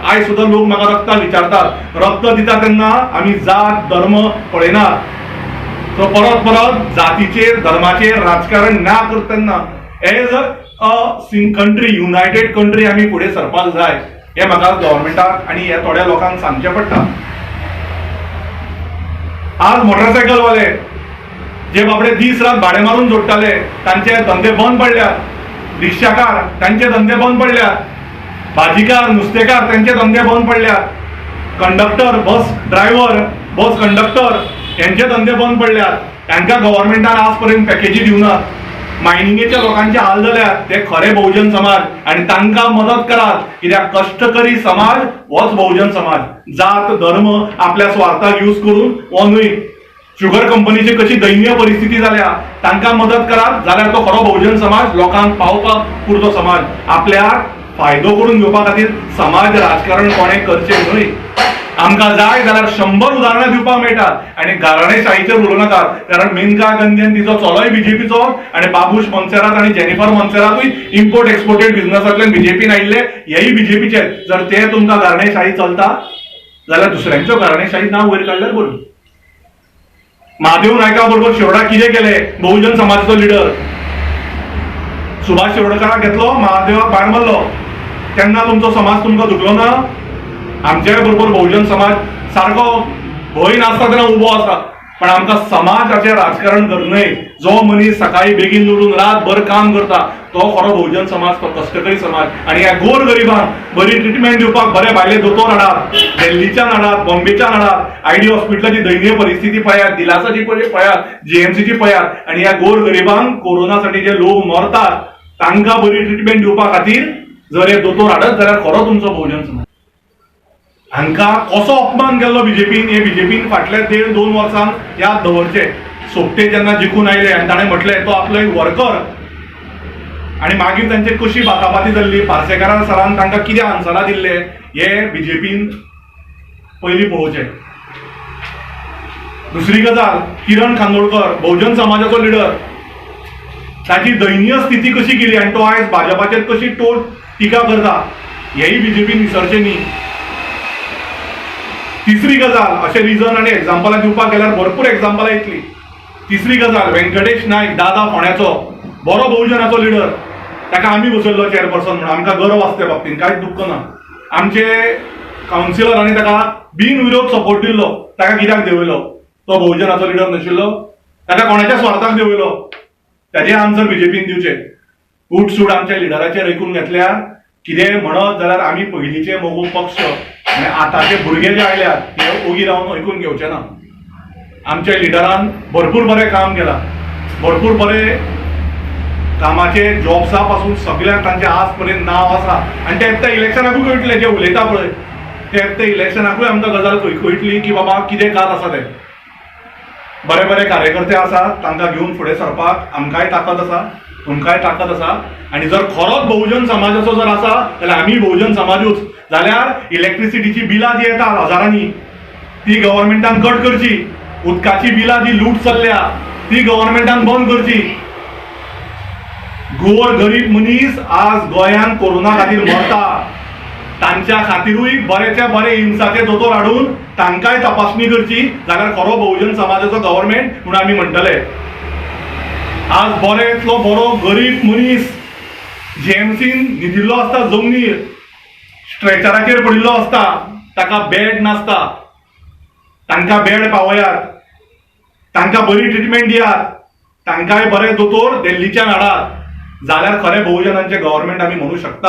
आयज सुद्दां लोक म्हाका रक्ताक विचारतात. रक्त दिता तेन्ना आमी जात धर्म पळयनात. सो परत परत जातीचेर धर्माचेर राजकारण ना करता तेन्ना as a country, united country आमी फुडें सरपाक जाय, हें म्हाका गव्हर्मेंटाक आनी ह्या थोड्या लोकांक सांगचें पडटा. आज मोटरसायकलवाले जे बाबडे दीस रात भाडें मारून जोडटाले तांचे धंदे बंद पडल्यात. रिक्षाकार तांचे धंदे बंद पडल्यात. भाजीकार, नुस्तेकार तांचे धंदे बंद पडल्यात. Conductor, bus driver, bus conductor यांचे धंदे बंद पडल्यात. तांकां गव्हर्मेंटान आज पर्यंत पॅकेजी दिवनात. मायनिंगेच्या लोकांचे हाल जाल्यात. ते खरे बहुजन समाज आनी तांकां मदत करात, कित्याक कश्टकरी समाज होच बहुजन समाज. जात धर्म आपल्या स्वार्थाक यूज करून हो न्हय. शुगर कंपनीची कशी दयनीय परिस्थिती जाल्या, तांकां मदत करात जाल्यार तो खरो बहुजन समाज, लोकांक पावपाक पुरतो समाज. आपल्याक फायदो करून घेवपा खातीर समाज राजकारण कोणें करचें न्हय. आमकां जाय जाल्यार 100 उदाहरणां दिवपाक मेळटात. आनी घराणेशाहीचेर उलोवं नाकात, कारण मेनका गांधी आनी तिचो चलोय बीजेपीचो आनी बाबूश मोन्सेरात आनी जेनिफर मोन्सेरातूय इम्पोर्ट एक्सपोर्टेड बिझनसांतल्यान बीजेपीन आयिल्ले, हेय बीजेपीचे. जर ते तुमकां घराणेशाही चलता जाल्यार दुसऱ्यांच्यो घराणेशाही नांव वयर काडल्यार बरी. महादेव नायका बरोबर शिरोडा कितें केलें? बहुजन समाजाचो लिडर सुभाष शिरोडकराक घेतलो, महादेवाक भायर मारलो. तेन्ना तुमचो समाज तुमकां दुखलो ना? आमच्याय बरोबर बहुजन समाज सारको भंय नासता तेन्ना उबो आसा. पण आमकां समाजाचें राजकारण कर न्हय. जो मनीस सकाळी बेगीन उठून रातभर काम करता तो खरो बहुजन समाज, तो कश्टकरी समाज. आनी ह्या गोर गरिबांक बरी ट्रिटमेंट दिवपाक बरे भायले दोतोर हाडात, दिल्लीच्यान हाडात, बॉम्बेच्यान हाडात. आयडी हॉस्पिटलाची दयनीय परिस्थिती पळयात, दिलासाची पळयात, जीएमसीची पळयात. आनी ह्या गोर गरिबांक कोरोनासाठी जे लोक मरतात तांकां बरी ट्रिटमेंट दिवपा खातीर जर हे दोतोर हाडत जाल्यार खरो तुमचो बहुजन समाज. हांकां कसो अपमान केल्लो बीजेपीन, हे बीजेपीन फाटल्या 1.5-2 वर्सांक याद दवरचे. सोपटे जेन्ना जिखून आयले आनी ताणें म्हटलें तो आपलो एक वर्कर, आनी मागीर तांची कशी बाताबाती जाल्ली, पार्सेकारान सरान तांकां कितें आन्सरां दिल्ले, हे बीजेपीन पयलीं पळोवचें. दुसरी गजाल, किरण खांडोळकर बहुजन समाजाचो लिडर, ताची दयनीय स्थिती कशी केली आनी तो आयज भाजपाचेर कशी टोट टिका करता, हेय बीजेपीन विसरचें न्ही. तिसरी गजाल, अशें रिजन आनी एग्जाम्पलां दिवपाक गेल्यार भरपूर एग्जाम्पलां येतली. तिसरी गजाल, व्यंकटेश नायक दादा फोंड्याचो बरो बहुजनाचो लिडर, ताका आमी बसयल्लो चेअरपर्सन म्हणून. आमकां गर्व आसा त्या बाबतीन, कांयच दुख्ख ना. आमचे कावन्सिलरांनी ताका बिनविरोध सपोर्ट दिल्लो. ताका कित्याक देंवयलो? तो बहुजनाचो लिडर नाशिल्लो? ताका कोणाच्या स्वार्थाक देंवयलो? ताजे आन्सर बीजेपीन दिवचे. उठसूट आमच्या लिडराचेर आयकून घेतल्यार कितें म्हणत जाल्यार आमी पयलींचे मगो पक्ष आनी आतांचे भुरगे जे आयल्यात ते ओगी रावन आयकून घेवचे ना. आमच्या लिडरान भरपूर बरें काम केलां, भरपूर बरें कामाचे जॉब्सा पासून सगळ्याक तांचे आज पर्यंत नांव आसा. आनी ते त्या इलेक्शनाकूय कळटलें, जे उलयता पळय ते त्या इलेक्शनाकूय आमकां गजाल कळटली की बाबा कितें कार आसा तें. बरे बरे कार्यकर्ते आसात, तांकां घेवन फुडें सरपाक आमकांय ताकद आसा, तुमकांय ताकद आसा. आनी जर खरोच बहुजन समाजाचो जर आसा जाल्यार आमी बहुजन समाजूच जाल्यार इलेक्ट्रिसिटीची बिलां जी येतात हजारांनी ती गव्हर्मेंटान कट करची. उदकाची बिलां जी लूट चल्ल्या ती गव्हर्मेंटान बंद करची. गोर गरीब मनीस आज गोंयांत कोरोना खातीर मरता, तांच्या खातीरूय बरेच्या बरे एम्साचे दोतोर हाडून तांकांय तपासणी करची जाल्यार खरो बहुजन समाजाचो गव्हर्मेंट म्हणून आमी म्हणटले. आज बरेंतलो बरो गरीब मनीस जीएमसीन न्हिदिल्लो आसता, जमनीर स्ट्रेचराचेर पडिल्लो आसता, ताका बेड नासता. तांकां बेड पावयात, तांकां बरी ट्रिटमेंट दियात, तांकांय बरे दोतोर दिल्लीच्यान हाडात जाल्यार खरें बहुजनांचें गव्हर्मेंट आमी म्हणू शकता.